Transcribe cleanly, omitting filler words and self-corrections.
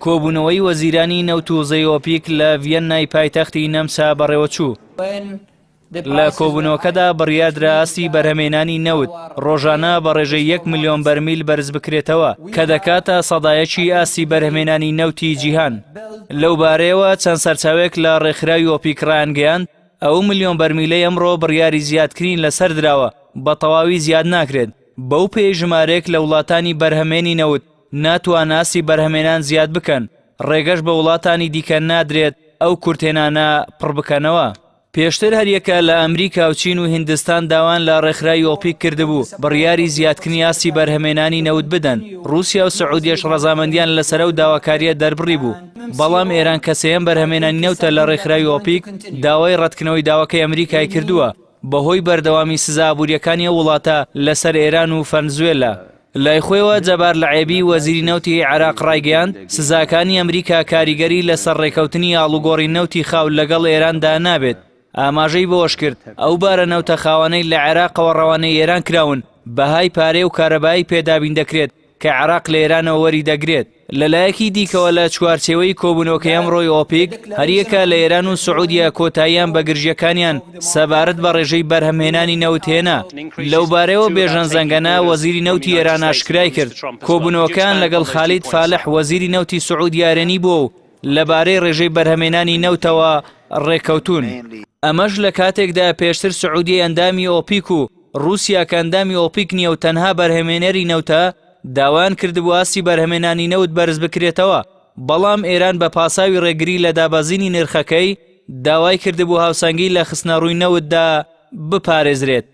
کۆبوونەوەی وەزیرانی نەوت و وزەی ئۆپیک لە ڤیەننای پایتەختی نەمسا بەڕێوەچوو. لە کۆبوونەوەکەدا بڕیاردرا ئاستی بەرهەمێنانی نەوت ڕۆژانە بە ڕێژەی یەک ملیۆن بەرمیل بەرزبکرێتەوە کە دەکاتە سەدایەکی ئاستی بەرهەمێنانی نەوتی جیهان. لەوبارەیەوە چەند سەرچاوەیەک لە ڕێکخراوی ئۆپیک ڕایانگەیاند، ئەو ملیۆن بەرمیلەی ئەمڕۆ بڕیاری زیادکرین لەسەر دراوە بە تەواوی زیاد ناکرێت، بەو پێیەی ژمارەیەک لە وڵاتانی بەرهەمێنی نەوت ناتوان ئاستی بەرهەمێنان زیاد بکەن، ڕێگەش بە وڵاتانی دیکە نادرێت ئەو کورتهێنانە پڕبکەنەوە. پێشتر هەریەکە لە ئەمریکا و چین و هیندستان داوایان لە ڕێکخراوی ئۆپیک کردبوو بڕیاری زیادکردنی ئاستی بەرهەمێنانی نەوت بدەن، ڕووسیا و سعودیەش ڕەزامەندیان لەسەر ئەو داواکارییە دەربڕیبوو، بەڵام ئێران کە سێیەم بەرهەمێنانی نەوتە لە ڕێکخراوی ئۆپیک، داوای ڕەتکردنەوەی داواکەی ئەمریکای کردووە بەهۆی بەردەوامی سزا ئابوورییەکانی ئەو وڵاتە لەسەر ئێران و فەنزوێلا. لای خۆیەوە جەبار لعێبی وەزیری نەوتی عێراق ڕایگەیاند، سزاکانی ئەمریکا کاریگەری لەسەر ڕێککەوتنی ئاڵوگۆڕی نەوتی خاو لەگەڵ ئێراندا نابێت. ئاماژەی بەوەشکرد، ئەو بارە نەوتە خاوانەی لە عێراقەوە ڕەوانەی ئێران کراون، بەهای پارەی و کارەبایی پێ دابین دەکرێت کە عێراق لە ئێرانەوە وەریدەگرێت. لەلایەکی دیکەوە لە چوارچێوەی کۆبوونەوەکەی ئەمڕۆی ئۆپیک، هەریەکە لە ئێران و سعودیە کۆتاییان بە گرژییەکانیان سەبارەت بە ڕێژەی بەرهەمهێنانی نەوت هێنا. لەوبارەیەوە بێژەن زەنگەنە، وەزیری نەوتی ئێران ئاشکرای کرد، کۆبوونەوەکەیان لەگەڵ خالید فالح، وەزیری نەوتی سعودیە ئەرێنی بووە و لەبارەی ڕێژەی بەرهەمێنانی نەوتەوە ڕێککەوتوون. ئەمەش لە کاتێکدایە پێشتر سعودیەی ئەندامی ئۆپیک و ڕووسیا کە ئەندامی ئۆپیک نییە و تەنها بەرهەمێنەری نەوتە، داوایان کردبوو ئاستی بەرهەمێنانی نەوت بەرزبکرێتەوە، بەڵام ئێران بە پاساوی ڕێگری لە دابەزینی نرخەکەی، داوای کردبوو هاوسەنگی لە خستنەڕووی نەوتدا بپارێزرێت.